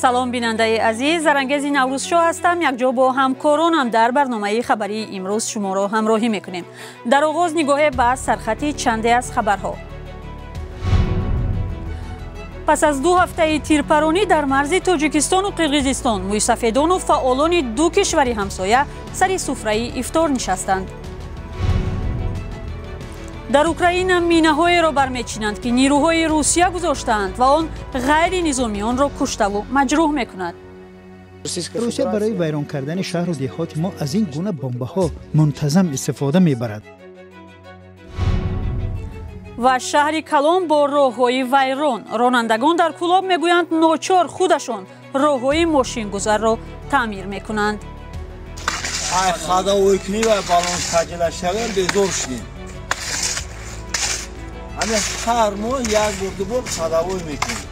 Салом, бинандаи азиз, Зарангези Наврӯзшоҳ ҳастам. Якҷо бо ҳамкоронам дар барномаи хабарии имрӯз шуморо ҳамроҳӣ мекунем. Дар оғоз нигоҳе ба сархати чанде аз хабарҳо. Пас аз 2 ҳафтаи тирпаронӣ дар марзи Тоҷикистону Қирғизистон, мӯйсафедону фаъолони ду кишвари ҳамсоя сари суфраи ифтор нишастанд. Дар Украина минаҳоеро бармечинанд, ки нирӯҳои Русия гузоштаанд ва он ғайринизомиёнро куштаву маҷрӯҳ мекунад. Русия барои вайрон кардани шаҳру деҳоти мо аз ин гуна бомбаҳо мунтазам истифода мебарад. Ва шаҳри Калон бо роҳҳои вайрон. Ронандагон дар Кӯлоб мегӯянд, ночор худашон роҳҳои мошингузарро таъмир мекунанд. Ай хадавойкунӣ ва балонсаҷилашавем, безор шудем. Ҳамин ҳар моҳ як бор, ду бор хадавой мекунем.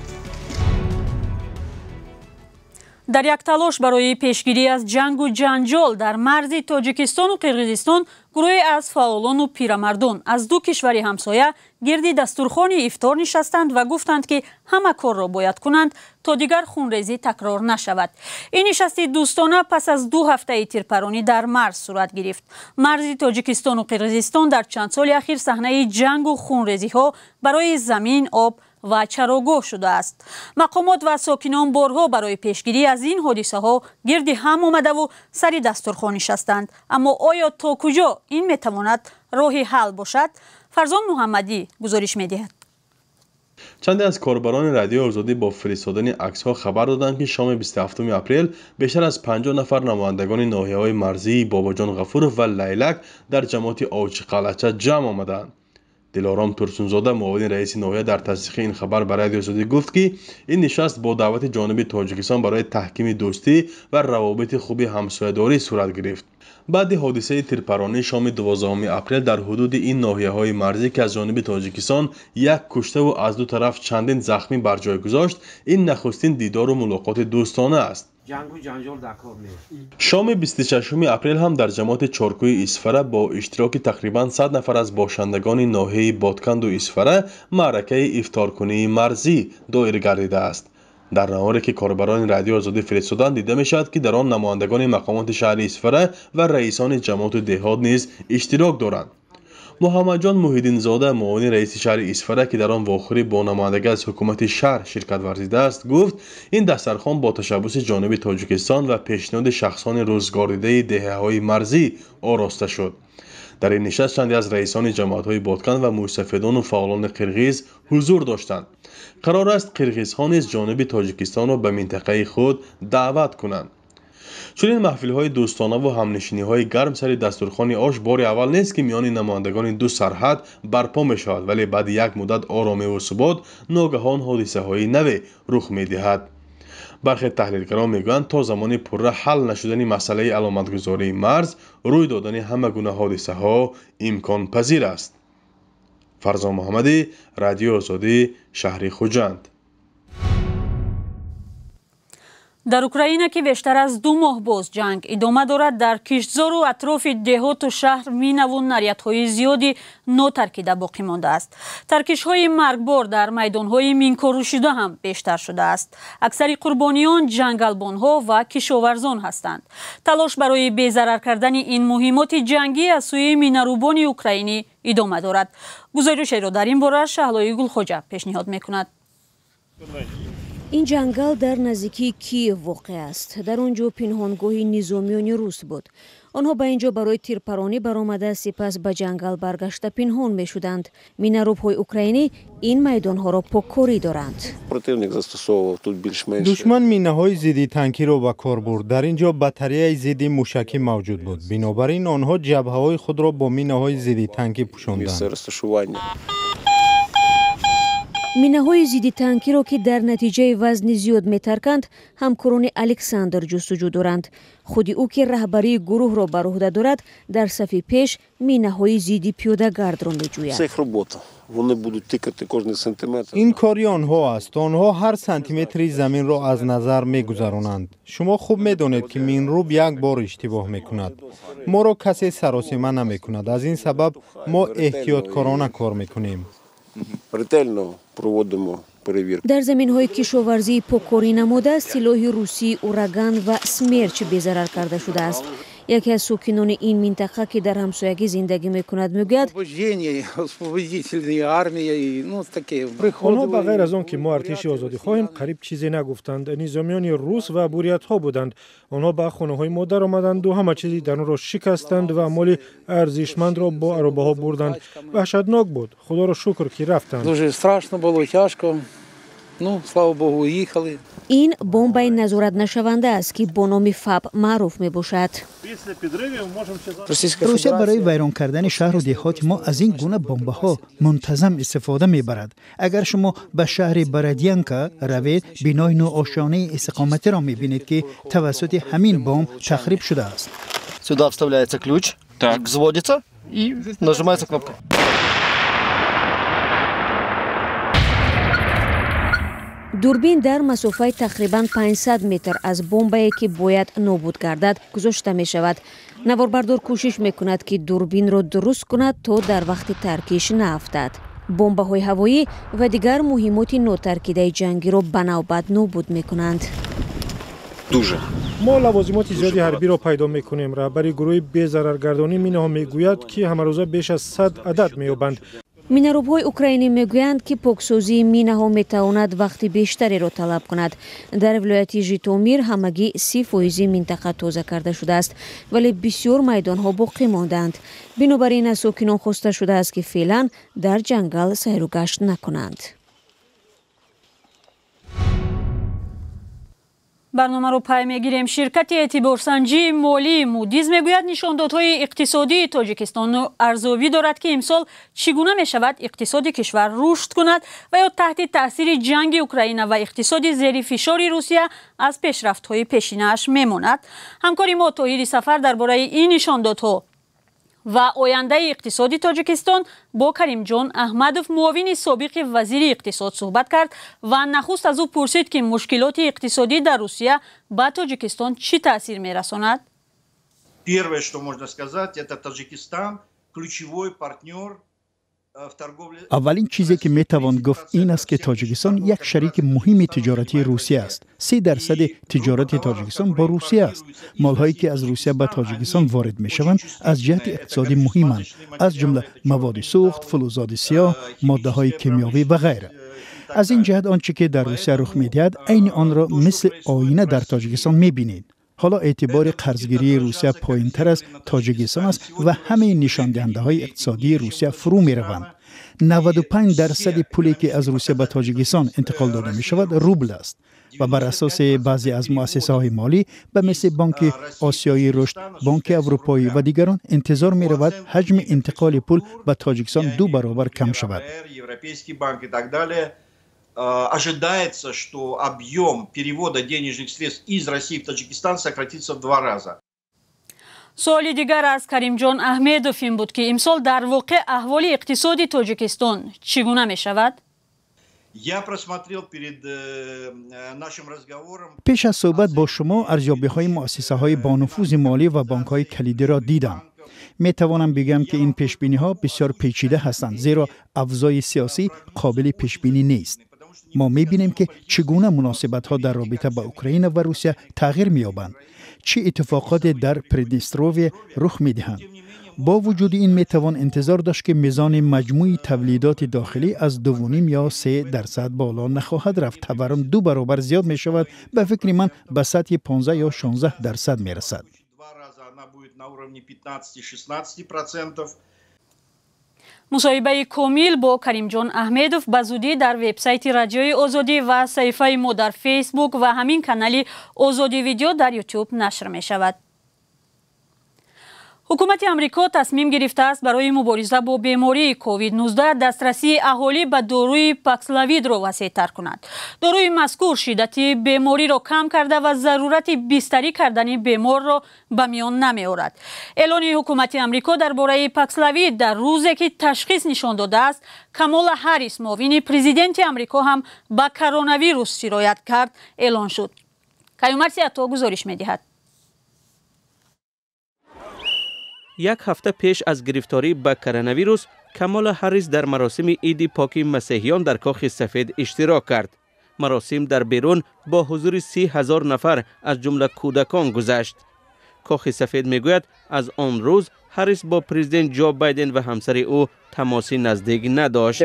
Дар як талош барои пешгирӣ аз ҷангу ҷанҷол дар марзи Тоҷикистону Қирғизистон, гурӯҳе аз фаъолону пирамардон аз ду кишвари ҳамсоя гирди дастурхони ифтор нишастанд ва гуфтанд, ки ҳама корро бояд кунанд, то дигар хунрезӣ такрор нашавад. Ин нишасти дӯстона пас аз 2 ҳафтаи тирпаронӣ дар марз сурат гирифт. Марзи Тоҷикистону Қирғизистон дар чанд соли ахир саҳнаи ҷангу хунрезиҳо барои замин, об ва чарогоҳ шудааст. Мақомот ва сокинон борҳо барои пешгирӣ аз ин ҳодисаҳо гирди ҳам омадаву сари дастурхон нишастанд. Аммо оё то куҷо ин метавонад роҳи ҳал бошад? Фарзон Муҳаммадӣ гузориш медиҳад. Чанде аз корбарони Радиои Озодӣ бо фиристодани аксҳо хабар доданд, ки шоми 27 апрел бештар аз 50 нафар намояндагони ноҳияҳои марзии Бобоҷон Ғафуров ва Лайлак дар ҷамоати Овчиқалъача ҷамъ омаданд. Дилором Турсунзода, муовини раиси ноҳия, дар тасдиқи ин хабар ба Радиои Озодӣ гуфт, ки ин нишаст бо даъвати ҷониби Тоҷикистон барои таҳкими дӯстӣ ва равобити хуби ҳамсоядорӣ сурат гирифт. Баъди ҳодисаи тирпаронӣ шоми 12 апрел дар ҳудуди ин ноҳияҳои марзӣ, ки аз ҷониби Тоҷикистон як куштаву аз ду тараф чандин захмӣ бар ҷой гузошт, ин нахустин дидору мулоқоти дӯстона аст. Шоми 26 апрел ҳам дар ҷамоати Чоркӯи Исфара бо иштироки тақрибан 100 нафар аз бошандагони ноҳияи Бодканду Исфара маъракаи ифторкунии марзӣ доир гардидааст. Дар наворе, ки корбарони Радиои Озодӣ фиристоданд, дида мешавад, ки дар он намояндагони мақомоти шаҳри Исфара ва раисони ҷамоату деҳот низ иштирок доранд. Муҳаммадҷон Муҳиддинзода, муовини раиси шаҳри Исфара, ки дар он вохӯрӣ бо намояндагӣ аз ҳукумати шаҳр ширкат варзидааст, гуфт, ин дастархон бо ташаббуси ҷониби Тоҷикистон ва пешниҳоди шахсони рӯзгордидаи деҳаҳои марзӣ ороста шуд. Дар ин нишаст чанде аз раисони ҷамоатҳои Бодканд ва мӯйсафедону фаъолони қирғиз ҳузур доштанд. Қарор аст, қирғизҳо низ ҷониби Тоҷикистонро ба минтақаи худ даъват кунанд. Чунин маҳфилҳои дӯстонаву ҳамнишиниҳои гарм сари дастурхони ош бори аввал нест, ки миёни намояндагони ду сарҳад барпо мешавад, вале баъди як муддат оромиву субот ногаҳон ҳодисаҳои наве рух медиҳад. Бархе таҳлилгарон мегӯянд, то замони пурра ҳал нашудани масъалаи аломатгузории марз, рӯй додани ҳама гуна ҳодисаҳо имконпазир аст. Фарзон Муҳаммадӣ, Радиои Озодӣ, шаҳри Хуҷанд. Дар Украина, ки бештар аз 2 моҳ боз ҷанг идома дорад, дар киштзору атрофи деҳоту шаҳр минаву нарядҳои зиёди нотаркида боқӣ мондааст. Таркишҳои маргбор дар майдонҳои минкорӯшида ҳам бештар шудааст. Аксари қурбониён ҷангалбонҳо ва кишоварзон ҳастанд. Талош барои безарар кардани ин муҳиммоти ҷангӣ аз сӯи минарубони украинӣ идома дорад. Гузоришеро дар ин бора Шаҳлои Гулхоҷа пешниҳод мекунад. Ин ҷангал дар наздикии Киев воқеъ аст. Дар он ҷо пинҳонгоҳи низомиёни рус буд. Онҳо ба ин ҷо барои тирпаронӣ баромада, сипас ба ҷангал баргашта пинҳон мешуданд. Минарубҳои украинӣ ин майдонҳоро поккорӣ доранд. Душман минаҳои зидди танкиро ба кор бурд. Дар ин ҷо батареяи зидди мушакӣ мавҷуд буд. Бинобар ин онҳо ҷабҳаҳои худро бо минаҳои зидди танкӣ пӯшонданд. Минаҳои зидди танкиро, ки дар натиҷаи вазни зиёд метарканд, ҳамкорони Александр ҷустуҷӯ доранд. Худи ӯ, ки раҳбарии гурӯҳро бар уҳда дорад, дар сафи пеш минаҳои зидди пиёдагардро меҷӯяд. Ин кори онҳо аст. Онҳо ҳар сантиметри заминро аз назар мегузаронанд. Шумо хуб медонед, ки минруб як бор иштибоҳ мекунад. Моро касе саросима намекунад. Аз ин сабаб мо эҳтиёткорона кор мекунем. Ретельно проводимо Дар заминҳои кишоварзии поккорӣ намуда силоҳи русии Ураган ва Смерч безарар карда шудааст. Яке аз сокинони ин минтақа, ки дар ҳамсоягӣ зиндагӣ мекунад, мегӯяд: Онҳо ба ғайр аз он ки мо артиши озодихоҳем, қариб чизе нагуфтанд. Низомиёни рус ва буриятҳо буданд. Онҳо ба хонаҳои мо даромаданду ҳама чизи дарунро шикастанд ва моли арзишмандро бо аробаҳо бурданд. Ваҳшатнок буд. Худоро шукр, ки рафтанд. Ну, слава богу, уехали. Ин бомбаи назоратнашаванда аст, ки бо номи ФАБ маъруф мебошад. Русия барои вайрон кардани шаҳру деҳоти мо аз ин гуна бомбаҳо мунтазам истифода мебарад. Агар шумо ба шаҳри Бородянка равед, бинои нуошонаи истиқоматиро мебинед, ки тавассути ҳамин бомб тахриб шудааст. Сюда вставляется ключ, взводится и нажимается кнопка. Дурбин дар масофаи тақрибан 500 метр аз бомбае, ки бояд нобуд гардад, гузошта мешавад. Наворбардор кӯшиш мекунад, ки дурбинро дуруст кунад, то дар вақти таркиш наафтад. Бомбаҳои ҳавоӣ ва дигар муҳимоти нотаркидаи ҷангиро ба навбат нобуд мекунанд. Мо лавозимоти зиёди ҳарбиро пайдо мекунем. Раҳбари гурӯҳи безараргардонии минаҳо мегӯяд, ки ҳамарӯза беш аз 100 адад меёбанд. Минарубҳои украинӣ мегӯянд, ки поксозии минаҳо метавонад вақти бештареро талаб кунад. Дар вилояти Житомир ҳамагӣ 30% минтақа тоза карда шудааст, вале бисёр майдонҳо боқӣ мондаанд. Бинобар ин аз сокинон хоста шудааст, ки феълан дар ҷангал сайру гашт накунанд. Барномаро пай мегирем. Ширкати эътиборсанҷии молии Мудиз мегӯяд, нишондодҳои иқтисодии Тоҷикистон арзёбӣ дорад, ки имсол чӣ гуна мешавад иқтисоди кишвар рушд кунад ва ё таҳти таъсири ҷанги Украина ва иқтисоди зери фишори Русия аз пешрафтҳои пешинааш мемонад. Ҳамкори мо Тоҳири Сафар дар бораи ин нишондодҳо ва ояндаи иқтисоди Тоҷикистон бо Каримҷон Аҳмадов, муовини собиқи вазири иқтисод, суҳбат кард ва нахуст аз ӯ пурсид, ки мушкилоти иқтисодӣ дар Русия ба Тоҷикистон чӣ таъсир мерасонад. Первое, что можно сказать, это Таджикистан, ключевой партнер. Аввалин чизе, ки метавон гуфт, ин аст, ки Тоҷикистон як шарики муҳими тиҷоратии Русия аст. 30% тиҷорати Тоҷикистон бо Русия аст. Молҳое, ки аз Русия ба Тоҷикистон ворид мешаванд, аз ҷиҳати иқтисодӣ муҳиманд, аз ҷумла маводи сӯхт, фулӯзоди сиёҳ, моддаҳои кимиёвӣ ва ғайра. Аз ин ҷиҳат он чӣ ки дар Русия рух медиҳад, айни онро мисли оина дар Тоҷикистон мебинед. Ҳоло эътибори қарзгирии Русия поинтар аз Тоҷикистон аст ва ҳамаи нишондиҳандаҳои иқтисодии Русия фурӯ мераванд. 95% пуле, ки аз Русия ба Тоҷикистон интиқол дода мешавад, рубл аст ва бар асоси баъзе аз муассисаҳои молӣ ба мисли Бонки Осиёии рушд, Бонки Аврупоӣ ва дигарон интизор меравад ҳаҷми интиқоли пул ба Тоҷикистон 2 баробар кам шавад. Ожидается, что объем перевода денежных средств из России в Таджикистан сократится в 2 раза. Суоли дигар аз Каримҷон Аҳмедов ин буд, ки имсол дар воқеъ аҳволи иқтисоди Тоҷикистон чӣ гуна мешавад? Я просмотрел перед нашим разговором. Пеш аз суҳбат бо шумо арзёбиҳои муассисаҳои бонуфузи молӣ ва бонкҳои калидиро дидам. Метавонам бигӯям, ки ин пешбиниҳо бисёр печида ҳастанд, зеро авзои сиёсӣ қобили пешбинӣ нест. Мо мебинем, ки чӣ гуна муносибатҳо дар робита ба Украина ва Русия тағйир меёбанд, чӣ иттифоқоте дар Приднестровье рух медиҳанд. Бо вуҷуди ин метавон интизор дошт, ки мизони маҷмӯи тавлидоти дохилӣ аз 2,5 ё 3% боло нахоҳад рафт. Таваррум 2 баробар зиёд мешавад. Ба фикри ман, ба сатҳи 15 ё 16% мерасад. Мусоҳибаи комил бо Каримҷон Аҳмедов ба зудӣ дар вебсайти Радиои Озодӣ ва саҳифаи мо дар Фейсбук ва ҳамин канали Озодӣ видео дар Ютуб нашр мешавад. Ҳукумати Амрико тасмим гирифтааст барои мубориза бо бемории COVID-19 дастрасии аҳолӣ ба доруи Паксловидро васеътар кунад. Доруи мазкур шиддати бемориро кам карда ва зарурати бистарӣ кардани беморро ба миён намеорад. Эълони ҳукумати Амрико дар бораи Паксловид дар рӯзе, ки ташхис нишон додааст, Камола Ҳаррис, муовини президенти Амрико, ҳам ба коронавирус сироят кард, эълон шуд. Каюмарси Ато гузориш медиҳад. Як ҳафта пеш аз гирифторӣ ба коронавирус Камола Ҳаррис дар маросими Иди Поки масеҳиён дар Кохи Сафед иштирок кард. Маросим дар берун бо ҳузури 30,000 нафар аз ҷумла кӯдакон гузашт. Кохи Сафед мегӯяд, аз он рӯз Ҳаррис бо президент Ҷо Байден ва ҳамсари ӯ тамоси наздик надошт.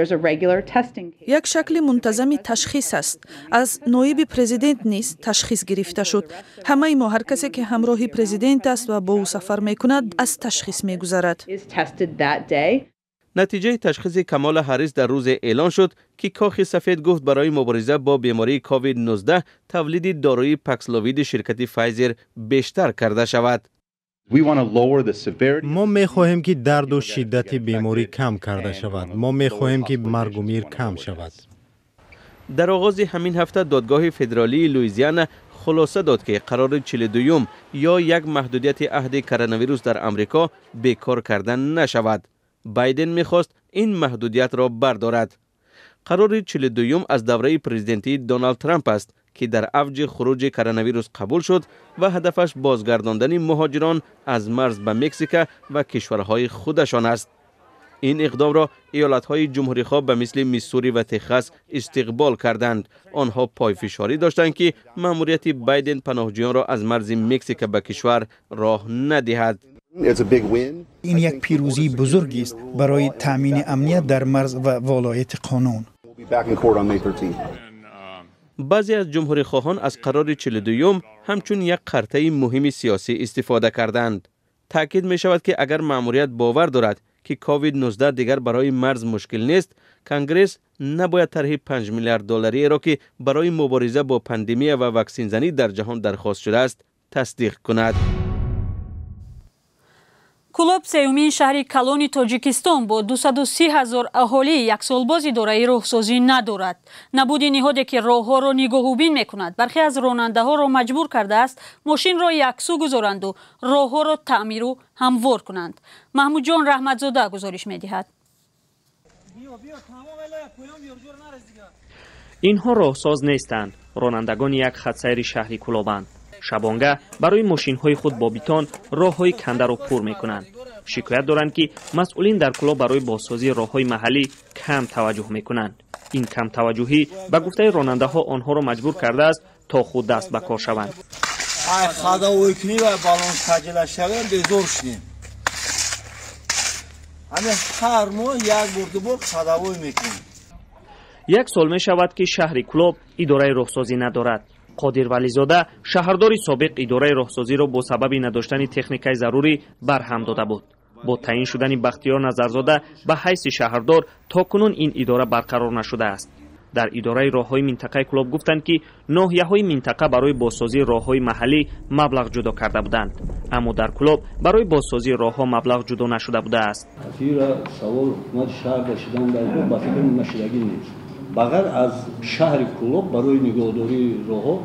Як шакли мунтазами ташхис аст. Аз ноиби президент низ ташхис гирифта шуд. Ҳамаи мо, ҳар касе ки ҳамроҳи президент аст ва бо ӯ сафар мекунад, аз ташхис мегузарад. Натиҷаи ташхиси Камола Ҳаррис дар рӯзе эълон шуд, ки Кохи Сафед гуфт барои мубориза бо бемории COVID-19 тавлиди дорои Паксловиди ширкати Файзер бештар карда шавад. Мо мехоҳем, ки дарду шиддати беморӣ кам карда шавад. Мо мехоҳем, ки маргу мир кам шавад. Дар оғози ҳамин ҳафта додгоҳи федералии Луизиана хулоса дод, ки қарори 42-юм ё як маҳдудияти аҳди коронавирус дар Амрико бекор карда нашавад. Байден мехост ин маҳдудиятро бардорад. Қарори 42-юм аз давраи президентии Доналд Трамп аст, ки дар авҷи хуруҷи коронавирус қабул шуд ва ҳадафаш бозгардондани муҳоҷирон аз марз ба Мексика ва кишварҳои худашон аст. Ин иқдомро иёлатҳои ҷумҳурихоҳ ба мисли Миссури ва Техас истиқбол карданд. Онҳо пойфишорӣ доштанд, ки маъмурияти Байден паноҳҷӯёнро аз марзи Мексика ба кишвар роҳ надиҳад. Ин як пирӯзии бузургест барои таъмини амният дар марз ва волояти қонун. Баъзе аз ҷумҳурихоҳон аз қарори 42-юм ҳамчун як қартаи муҳими сиёсӣ истифода карданд. Таъкид мешавад, ки агар маъмурият бовар дорад, ки COVID-19 дигар барои марз мушкил нест, Конгресс набояд тарҳи 5 миллиард доллариеро, ки барои мубориза бо пандемия ва ваксинзанӣ дар ҷаҳон дархост шудааст, тасдиқ кунад. Кӯлоб, сеюмин шаҳри калони Тоҷикистон бо 230,000 аҳолӣ, як солбоз идораи роҳсозӣ надорад. Набуди ниҳоде, ки роҳҳоро нигоҳубин мекунад, бархе аз ронандаҳоро маҷбур кардааст мошинро яксӯ гузоранду роҳҳоро таъмиру ҳамвор кунанд. Маҳмудҷон Раҳматзода гузориш медиҳад. Инҳо роҳсоз нестанд, ронандагони як хатсайри шаҳри Кӯлобанд. Шабонга барои мошинҳои худ бо бетон роҳҳои кандаро пур мекунанд. Шикоят доранд, ки масъулин дар Кӯлоб барои бозсозии роҳҳои маҳаллӣ кам таваҷҷӯҳ мекунанд. Ин камтаваҷҷӯҳӣ, ба гуфтаи ронандаҳо, онҳоро маҷбур кардааст, то худ даст ба кор шаванд. Ай ходовой кунӣ ва балон таҷила шавем, безор шудем. Ҳамин ҳар моҳ як бор, ду бор ходовой мекунем. Як сол мешавад, ки шаҳри Кӯлоб идораи роҳсозӣ надорад. Қодир Вализода, шаҳрдори собиқ, идораи роҳсозиро бо сабаби надоштани техникаи зарурӣ барҳам дода буд. Бо таъин шудани Бахтиёр Назарзода ба ҳайси шаҳрдор то кунун ин идора барқарор нашудааст. Дар идораи роҳҳои минтақаи Кӯлоб гуфтанд, ки ноҳияҳои минтақа барои бозсозии роҳҳои маҳаллӣ маблағ ҷудо карда буданд, аммо дар Кӯлоб барои бозсозии роҳҳо маблағ ҷудо нашуда будааст. Савол ҳукумати шаҳр шидан ба фикр нашудагӣ нест. Ба ғайр аз шаҳри Кӯлоб барои нигоҳдории роҳҳо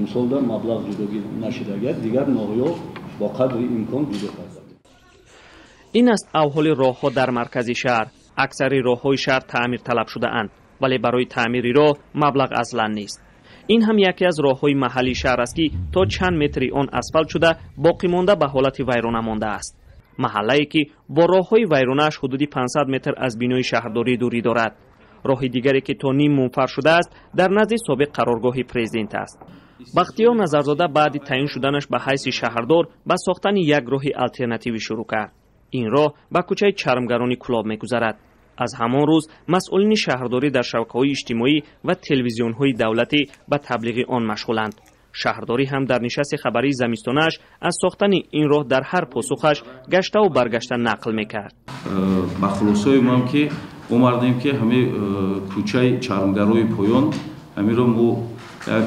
имсолда маблағ ҷудо нашудагият, дигар ноҳияҳо бо қадри имкон ҷудо карда. Ин аст авҳоли роҳҳо дар маркази шаҳр. Аксари роҳҳои шаҳр таъмирталаб шудаанд, вале барои таъмири роҳ маблағ аслан нест. Ин ҳам яке аз роҳҳои маҳаллии шаҳр аст, ки то чанд метри он асфалт шуда, боқӣ монда ба ҳолати вайрона мондааст. Маҳаллае, ки бо роҳҳои вайронааш ҳудуди 500 метр аз бинои шаҳрдорӣ дурӣ дорад. Роҳи дигаре, ки то ним мунфар шудааст, дар назди собиқ қароргоҳи президент аст. Бахтиёр Назарзода баъди таъин шуданаш ба ҳайси шаҳрдор ба сохтани як роҳи алтернативӣ шурӯъ кард. Ин роҳ ба кӯчаи Чармгарони Кӯлоб мегузарад. Аз ҳамон рӯз масъулини шаҳрдорӣ дар шабакаҳои иҷтимоӣ ва телевизионҳои давлатӣ ба таблиғи он машғуланд. Шаҳрдорӣ ҳам дар нишасти хабарии замистонааш аз сохтани ин роҳ дар ҳар посухаш гаштаву баргашта нақл мекард. Ба хулосаи ман ки омардем, ки ҳамаи кӯчаи Чармгарои поён ҳамиро мо як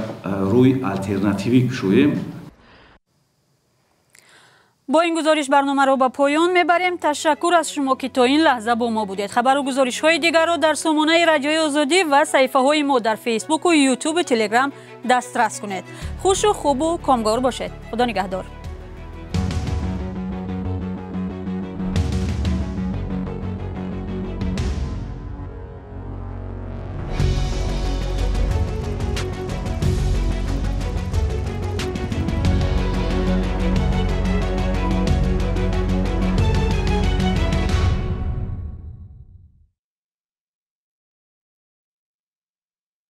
рӯи алтернативӣ кушоем. Бо ин гузориш барномаро ба поён мебарем. Ташаккур аз шумо, ки то ин лаҳза бо мо будед. Хабару гузоришҳои дигарро дар сомонаи Радиои Озодӣ ва саҳифаҳои мо дар Фейсбуку, Ютубу Телеграм дастрас кунед. Хушу хубу комгор бошед. Худо нигаҳдор.